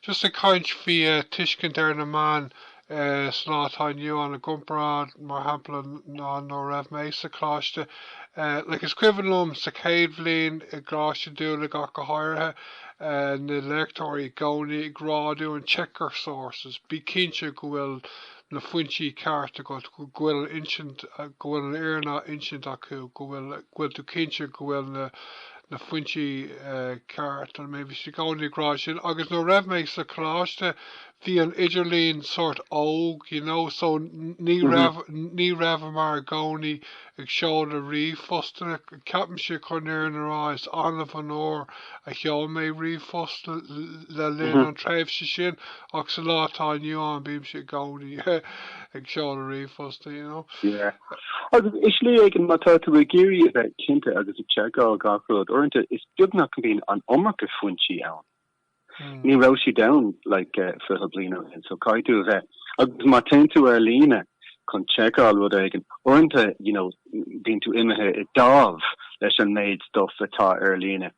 Just ag caint faoi tuiscint ar na meáin sa lá atá inniu ann i gcomparáid, mar shampla, ná nuair a raibh mé sa choláiste. Like is cuimhin liom sa chéad bhliain i gColáiste Dúlaig ach go háirithe, na léachtóirí i gcónaí ag rá dúinn check your sources, bí cinnte go bhfuil na foinsí ceart agat, go bhfuil an insint, go bhfuil an fhírinne á insint acu, go bhfuil, go bhfuil tú cinnte go bhfuil na, na foinsí ceart. I mean bhí siad i gcónaí ag rá sin agus nuair a raibh mé sa choláiste bhí an idirlíon sórt óg, you know, so ní raibh, ní raibheamar i gcónaí ag seoladh ríomhphostanna. Ceapaimse chun an fhírinne a rá is annamh an uair a sheol mé ríomhphost le linn an tréimhse sin ach sa lá atá inniu ann bímse i gcónaí ag seoladh ríomhphosta, you know. Yeah. Agus i slí éigin má tá tú ag iarraidh a bheith cinnte agus ag seiceáil gach rud, uaireanta is beag nach mbíonn an iomarca foinsí ann. Ní raibh siad ann like 20 bliain ó shin so caithfidh tú a bheith, agus má téann tú ar líne chun seiceáil rud éigin, uaireanta you know bíonn tú imithe i dtámh leis an méid stuff atá ar líne.